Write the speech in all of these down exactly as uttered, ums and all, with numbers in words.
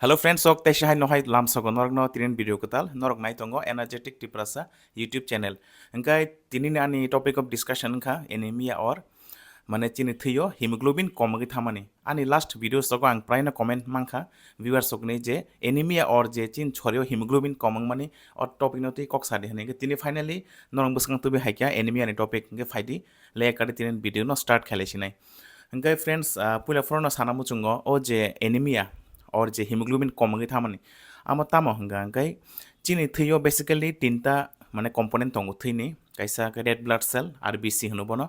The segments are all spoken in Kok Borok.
Hello friends, sok teisa hai no hai lamsogo norokno tinin video kwtal norok nai tongo Energetic Tiprasa YouTube channel. Hingkai tinini ani topic of discussion wngkha anemia or mane chini thwio hemoglobin komogwi thamani. Ani last video sogo ang praino comment mankha viewers sokni je anemia or je chin chorio hemoglobin komongmani o topic no twi kok sadi hwnwi. Tini finally norok bwskang tubi haikha anemia ni topic, hingke phaidi le kadi tinin video no start khailai sinai. Hingke friends, ah, puila phoro no sana muchungo o je anemia or je hemoglobin komogwi thamani, amo tamo hwnka hingke chini thwio basically tinta mane component tongo thwini, kaisa khe red blood cell, R B C hwno bono,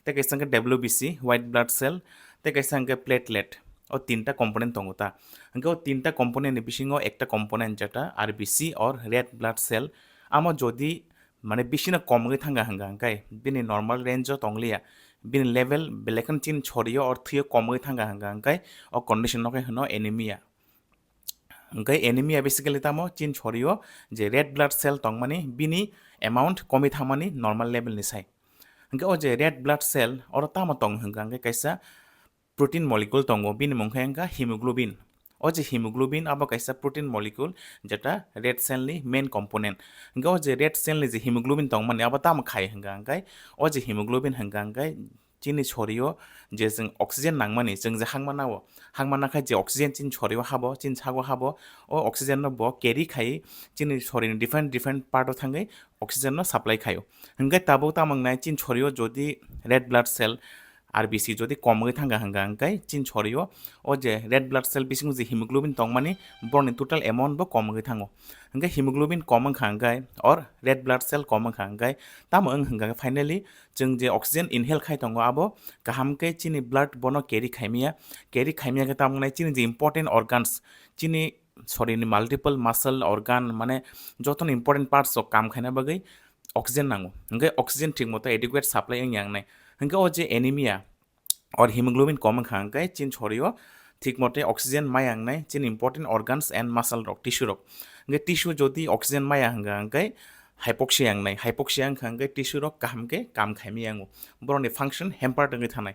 tei kaisa khe W B C, white blood cell, tei kaisa khe platelet. O tinta component tongo ta. Hingke o tinta component ni bisingo ekta component jeta R B C or red blood cell, amo jodi mane bisino komgwi thangkha hwnka hwnkhe bini normal range o tongliya, bini level belai kheno chin chorio or thwio komgwi thangkha hwnka hwnkhe o condition no khe hwno anemia. Hwnkhe anemia basically tamo chin chorio je red blood cell tongmani bini amount komwi thangmani normal level ni sai. Hwnkhe o je red blood cell oro tamo tong hwnka hwnkhe kaisa protein molecule tongo, bini mung khe wngkha hemoglobin. O je hemoglobin abo kaisa protein molecule, jeta red cell ni main component. Hingke o je red cell ni je hemoglobin tongmani abo tamo khai hwnka hwnkhe o je hemoglobin hwnka hwnkhe chini sorio je chwng oxygen nangmani, chwng je hangma nao, hangma nakhai je oxygen chini sorio habo, chini sago habo, o oxygen no bo carry khai chini sorini different different part o thangwi oxygen no supply khaio. Hingke tabuk tamo wngnai chini sorio jodi red blood cell R B C jodi komgwi thangkha hwnka hwnkhe chini sorio o je red blood cell bisingo je hemoglobin tongmani borokni total amount bo komgwi thango. Hingke hemoglobin kom wngkha hwnkhe or red blood cell kom wngkha hwnkhe tamo wng hwnka hwnkhe finally chwng je oxygen inhale khai tongo abo kaham khe chini blood bono carry khaimaya, carry khaimaya khe tamo wngnai chini je important organs, chini sorini multiple muscle organ mane jotono important parts rok kam khaina bagwi oxygen nango. Hingke oxygen thik moto adequate supply wngya wngnai. Hingke o je anemia or hemoglobin kom wngkha hingke chin sorio thik mote oxygen maya wngnai chin important organs and muscle rok, tissue rok. Hingke tissue jodi oxygen maya hingka hingke hypoxia wngnai. Hypoxia wngkha hingke tissue rok kaham khe kam khaimaya wngo. Borokni function hamper wngwi thanai.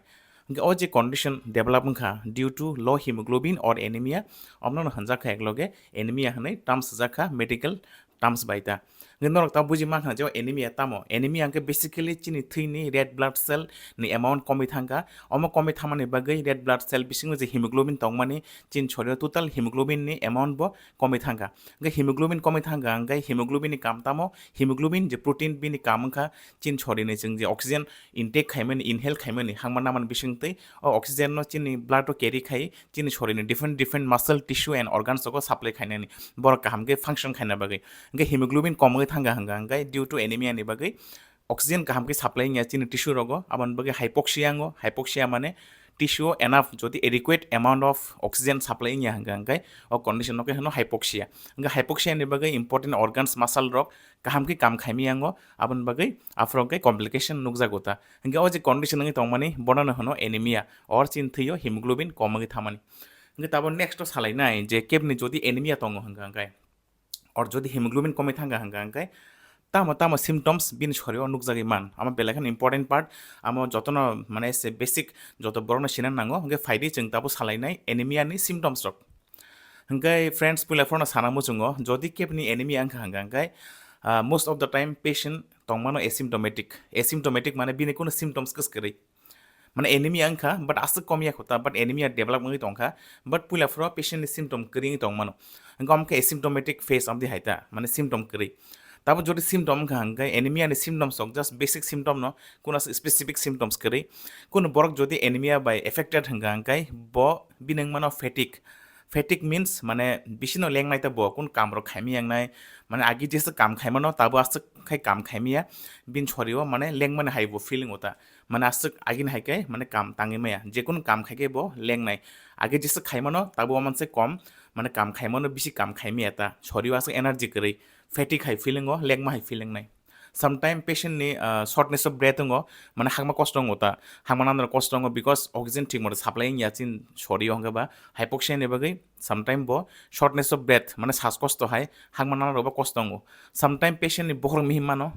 Hingke o je condition develop wngkha due to low hemoglobin or anemia, omno hwnjakha ekloge anemia hwnwi term sjakha medical terms bai ta. Hingke norok ta buji mankha je anemia tamo? Anemia hingke basically chini thwini red blood cell ni amount komwi thangkha. Omo komwi thangmani bagwi red blood cell bisingo je hemoglobin tongmani chini sorio total hemoglobin ni amount bo komwi thangkha. Hingke hemoglobin komwi thangkha hingke hemoglobin ni kam tamo? Hemoglobin je protein bini kam wngkha chini sorini chwng je oxygen intake khaimani, inhale khaimani, hangma namani bisingtwi o oxygen no chini blood o carry khai chini sorini different different muscle, tissue and organs rogo supply khainani, borok kaham khe function khaina bagwi. Hingke hemoglobin komgwi thangkha hingka hingke due to anemia ni bagwi oxygen kaham khe supply wngya chini tissue rogo, aboni bagwi hypoxia wngo. Hypoxia mane tissue enough jodi adequate amount of oxygen supply wngya hingka hingke o condition no khe hino hypoxia. Hingke hypoxia ni bagwi important organs, muscle rok kaham khe kam khaimaya wngo, aboni bagwi aphuru khe complication nukjago ta. Hingke o je condition wngwi tongmani bono no hino anemia or chini thwio hemoglobin komgwi thamani. Hingke tabo next o salainai je kebni jodi anemia tongo hingka hingke or jodi hemoglobin komwi thangkha hingka hingke tamo tamo symptoms bini sorio nukjagwi man. Amo belai kheno important part, amo jotono mane se basic, joto borokno sina nango. Hingke phaidi chwng tabo salainai anemia ni symptoms rok. Hingke friends, puila phorno sana muchungo, jodi kebni anemia wngkha hingka hingke, ah, most of the time patient tongmano asymptomatic. Asymptomatic mane bini kuno symptoms kwskwrwi. Mane anemia wngkha, but aswk komya kho ta, but anemia develop wngwi tongkha, but puila phoro patient ni symptom kwrwi wngwi tongmano. Hingke omo khe asymptomatic phase of the hai ta, mane symptom kwrwi. Tabo jodi symptom wngkha hingke anemia ni symptoms rok just basic symptom no, kuno specific symptoms kwrwi. Kuno borok jodi anemia bai affected hingka hingke bo bini wngmano fatigue. Fatigue means mane bisino lengnai ta bo, kun kam rok khaimaya wngnai, mane agi jesa kam khaimano tabo aswk khai kam khaimaya, bini sorio mane lengmani hai bo feeling o ta. Mane aswk agini hai khe mane kam tangwi maya, jekunu kam khai khe bo lengnai. Age jesa khaimano tabo omanse kom, mane kam khaimano bisi kam khaimaya ta. Sorio aswk energy kwrwi, fatigue hai feeling o, lengma hai feeling nai. Sometime patient ni, ah, shortness of breath wngo, mane hakma kosto wngo ta. Hakma nanaro kosto wngo because oxygen thik moto supply wngya chini sorio hwnkhe ba hypoxia ni bagwi sometime bo shortness of breath, mane sas kosto hai hakma nanaro bo kosto wngo. Sometime patient ni bokhorok mihim mano,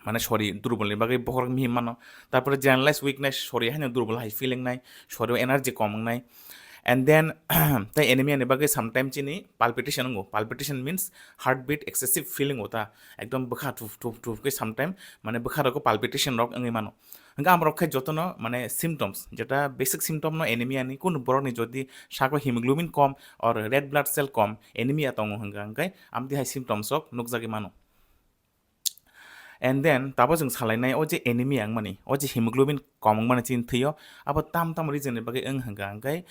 mane sori durbol ni bagwi bokhorok mihim mano. Tarpore generalized weakness, sori haino durbol hai feeling nai, sori o energy kom wngnai. And then tei anemia ni bagwi sometimes chini palpitation wngo. Palpitation means heartbeat excessive feeling ota, ekdom bwkha thuf thuf thuf khe sometimes mane bwkha rogo palpitation rok wngwi mano. Hingke amrok khe jotono mane symptoms, jeta basic symptom no anemia ni, kun borok ni jodi sako hemoglobin kom or red blood cell kom, anemia tongo hingka hingke amtwi hai symptoms rok nukjagwi mano. And then tabo chwng salainai o je anemia wngmani, o je hemoglobin kom wngmani chini thwio, abo tam tam reason ni bagwi wng hingka hingke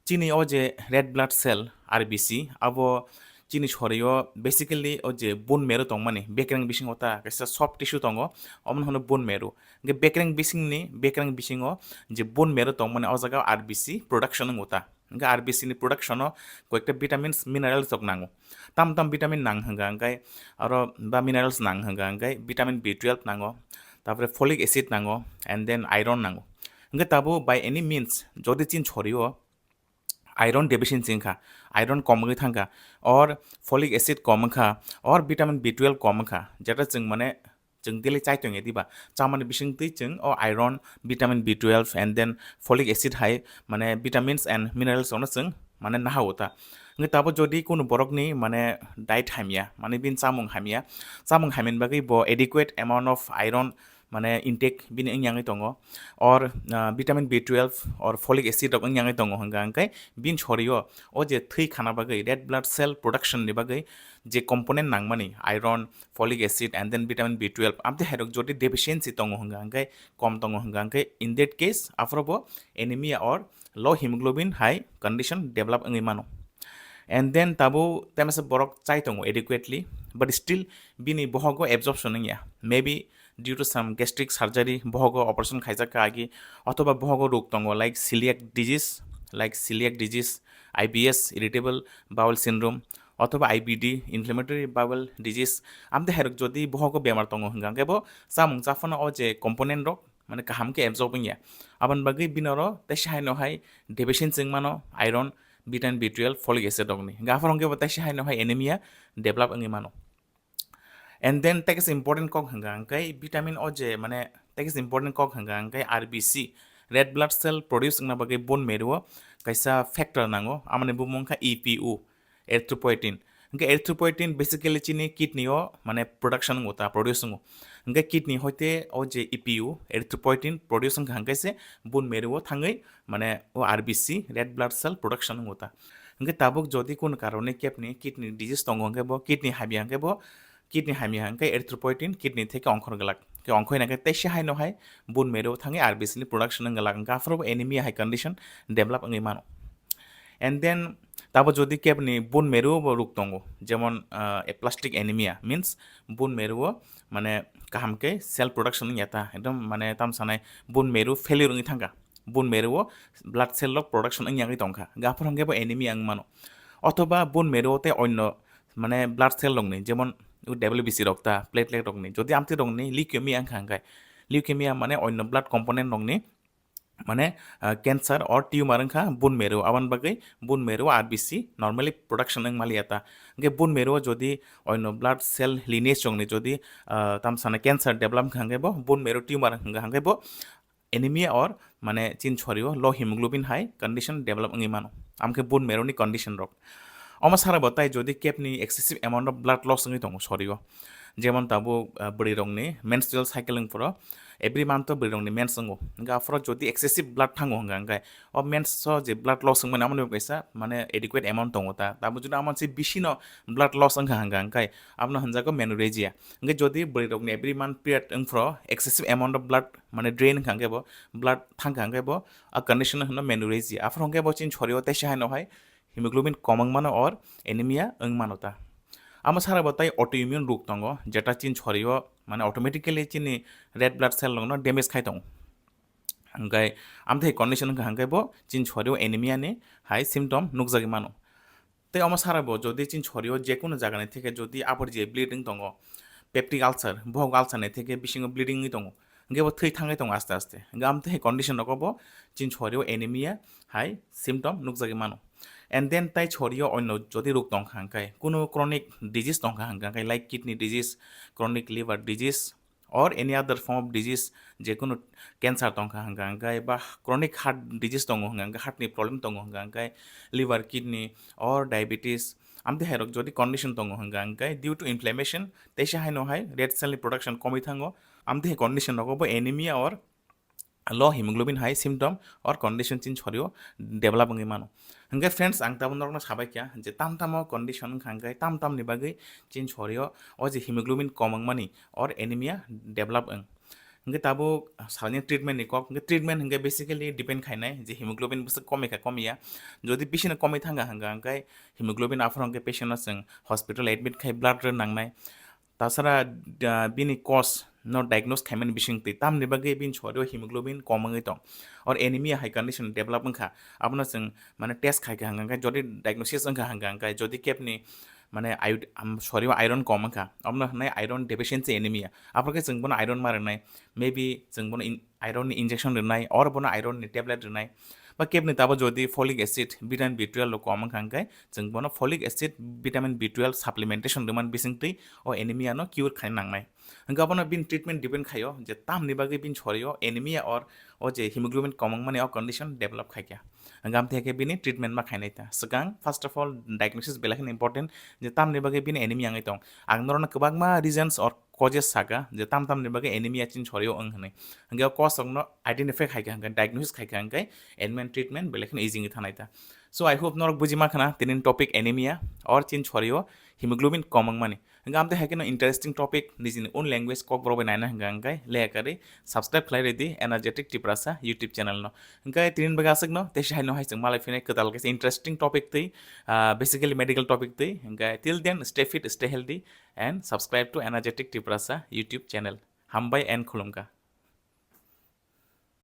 chini o je red blood cell, R B C, abo chini sorio basically o je bone marrow tongmani, bekreng bisingo ta kaisa soft tissue tongo, omono hono bone marrow. Hingke bekreng bisingni, bekreng bisingo je bone marrow tongmani, o jaga R B C production wngo ta. Hingke R B C ni production o koyekta vitamins, minerals rok nango. Tam tam vitamin nang hingka hingke aro ba minerals nang hingka hingke vitamin B twelve nango, tapore folic acid nango, and then iron nango. Hingke tabo by any means jodi chini sorio iron deficiency wngkha, iron kom wngwi thangkha, or folic acid kom wngkha, or vitamin B twelve kom wngkha, jeta chwng mane chwng daily chai tongya diba, chamani bisingtwi chwng o iron, vitamin B twelve and then folic acid hai mane vitamins and minerals rokno chwng mane naha ota. Hingke tabo jodi kunu borokni mane diet hamya, mane bini chamung hamya, chamung hamyani bagwi bo adequate amount of iron mane intake bini wngya wngwi tongo, or, ah, vitamin B twelve or folic acid rok wngya wngwi tongo hingka hingke bini sorio o je thwi khana bagwi, red blood cell production ni bagwi je component nangmani, iron, folic acid and then vitamin B twelve, amtwi hairok jodi deficiency tongo hingka hingke, kom tongo hingka hingke, in that case aphorobo anemia or low hemoglobin hai condition develop wngwi mano. And then tabo temasa borok chai tongo adequately, but still bini bohogo absorption wngya, maybe due to some gastric surgery bohogo operation khaijak kha agi, othoba bohogo rog tongo like celiac disease, like celiac disease, I B S, irritable bowel syndrome, othoba I B D, inflammatory bowel disease, amtwi hairok jodi bohogo bemar tongo hingka hingke bo chamung chaphano o je component rok mane kaham khe absorb wngya, aboni bagwi bini oro teisa haino hai deficiency wngmano iron, vitamin B twelve, folic acid rokni, hingke aphor hingke bo teisa haino hai anemia develop wngwi mano. And then tei kaisa important kok hingka hingke vitamin o je mane tei kaisa important kok hingka hingke R B C, red blood cell produce wngna bagwi bone marrow o kaisa factor nango, amoni bumung wngkha E P O, erythropoietin. Hingke erythropoietin basically chini kidney o mane production wngo ta, produce wngo. Hingke kidney hoite o je E P O, erythropoietin produce wngkha hingke se bone marrow o thangwi mane o R B C, red blood cell production wngo ta. Hingke tabuk jodi kunu karone kepni kidney disease tongo hingke bo kidney hamya hingke bo kidney hamya hingke erythropoietin kidney theke ongkhor glak. Ke ongkhoi nangkhe teisa haino hai bone marrow thangwi R B C ni production wng glak, hingke aphuru bo anemia hai condition develop wngwi mano. And then tabo jodi kepni bone marrow bo rok tongo, jemon, ah, aplastic anemia, means bone marrow o mane kaham khe cell production wngya ta, ekdom mane tam sanai bone marrow failure wngwi thangkha, bone marrow o blood cell rok production wngya wngwi tongkha, hingke aphuru hingke bo anemia wng mano. Othoba bone marrow tei onno mane blood cell rokni, jemon W B C rok ta, platelet rokni, jodi amtwi rokni leukemia wngkha hingke, leukemia mane onno blood component rokni mane, ah, cancer or tumor wngkha bone marrow, aboni bagwi bone marrow R B C normally production wng maliya ta. Hingke bone marrow jodi onno blood cell lineage rokni jodi, ah, tam sana cancer develop wngkha hingke bo bone marrow tumor wngkha hingke bo anemia or mane chini sorio low hemoglobin hai condition develop wngwi mano. Amkhe bone marrow ni condition rok. Omo sara bo tai jodi kepni excessive amount of blood loss wngwi tongo sorio. Jemon tabuk, ah, bwrwi rokni menstrual cycle wng phoro every month o bwrwi rokni mens wngo. Hingke aphuru jodi excessive blood thango hingka hingke o mens o je blood loss wngmani amoni bo kaisa mane adequate amount tongo ta. Tabuk jodi amoni se bisi no blood loss wngkha hingka hingke abono hinjago menorrhagia. Hingke jodi bwrwi rokni every month period wng phoro excessive amount of blood mane drain wngkha hingke bo blood thangkha hingke bo a condition no hino menorrhagia. Aphuru hingke bo chini sorio teisa haino hai hemoglobin kom wng mano or anemia wng mano ta. Amo sara bo tai autoimmune rok tongo, jeta chini sorio mane automatically chini red blood cell rokno damage khai tongo. Hingke amtwi condition wngkha hingke bo chini sorio anemia ni hai symptom nukjagwi mano. Tei omo sara bo jodi chini sorio jekunu jagani theke jodi aborji bleeding tongo, peptic ulcer, bohok ulcer ni theke bisingo bleeding wngwi tongo, hingke bo thwi thangwi tongo aste aste. Hingke amtwi hai condition rogo bo chini sorio anemia hai symptom nukjagwi mano. And then tai sorio onno jodi rok tongkha hingke, kunu chronic disease tongkha hingke, like kidney disease, chronic liver disease, or any other form of disease, jekunu cancer tongkha hwnka hwnkhe ba chronic heart disease tongo hwnka hwnkhe, heart ni problem tongo hwnka hwnkhe, liver, kidney or diabetes, amtwi hai rok jodi condition tongo hwnka hwnkhe, due to inflammation teisa haino hai red cell ni production komwi thango, amtwi hai condition rogo bo anemia or low hemoglobin hai symptom or condition chini sorio develop wngwi mano. Hwnkhe friends, ang tabuk norokno sabai kha je tam tamo condition wngkha hwnkhe tam tamni bagwi chini sorio o je hemoglobin kom wngmani or anemia develop wng. Hwnkhe tabuk salni treatment ni kok, hwnkhe treatment hwnkhe basically depend khainai je hemoglobin bwswk komikha komiya. Jodi bisino komwi thangkha hwnkha hwnkhe hemoglobin aphuru hwnkhe patient no chwng hospital admit khai blood rw nangnai. Tasara, ah, bini cause no diagnose khaimani bisingtwi tamni bagwi bini sorio hemoglobin kom wngwi tong or anemia hai condition develop wngkha, abono chwng mane test khaikha hwnkha hwnkhe jodi diagnosis wngkha hwnkha hwnkhe jodi kebni mane iod-, am, sorio iron kom wngkha, abono hwnwi iron deficiency anemia. Aphuru khe chwng bono iron ma rwnai, maybe chwng bono in-, iron ni injection rwnai or bono iron ni tablet rwnai. Ba kebni tabo jodi folic acid, vitamin B twelve rok kom wngkha hwnkhe chwng bono folic acid, vitamin B twelve supplementation rwmani bisingtwi o anemia no cure khaina nangnai. Hwnkhe abono bini treatment depend khaio je tamni bagwi bini sorio anemia or o je hemoglobin kom wngmani o condition develop khaikha. Hwnkhe amtwi hai khe bini treatment ma khainai ta. Swkang first of all diagnosis belai kheno important je tamni bagwi bini anemia wngwi tong. Ang norokno kwbangma reasons or causes saka je tam tamni bagwi anemia chini sorio wng hwnwi. Hwnkhe o cause rokno identify khaikha hwnkhe diagnosis khaikha hwnkhe anemia treatment belai kheno easy wngwi thanai ta. So I hope norok bujima khna tini topic anemia or chini sorio hemoglobin kom wngmani. Hwnkhe amtwi hai kheno interesting topic nijini own language kokborok bai naina hwnkha hwnkhe leha karwi subscribe khlai rwdi Energetic Tiprasa YouTube channel no. Hwnkhe tini bagwi aswkno teisa haino hai chwng malai phinai kwtal kaisa interesting topic twi, ah, basically medical topic twi. Hwnkhe till then stay fit, stay healthy and subscribe to Energetic Tiprasa YouTube channel. Hambai and khulumkha.